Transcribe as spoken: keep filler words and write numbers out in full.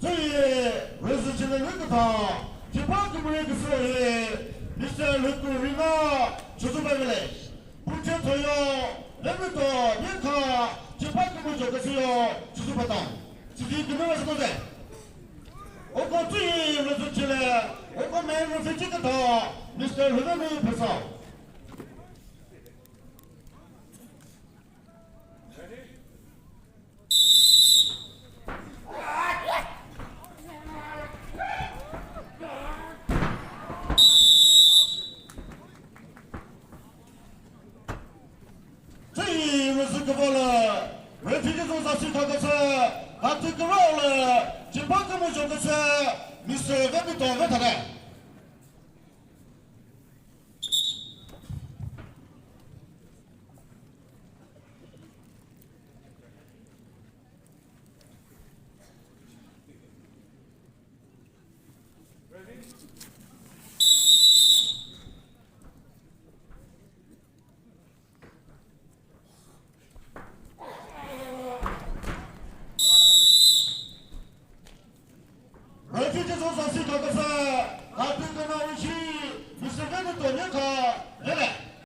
Resident Secretary, Chipa Kümüre Küsühi, Mister Luku Rina, Chuchu Family. Puche Thoyo, Lemito, Yekha, Chipa Kümüjo Küsüyo, Chuchu Pata. Sidi Kümüre Satoze. Oko Tui, Resident Chile, Oko Men, Resident Secretary, Mister Hüdami Pesa. Tüi rüzü küvole, referee zü zasi thaküsü, katü kürole, Chipa Kümüjo Küsü, Mister Vepito Vethale. Referee zü zasi thaküsü,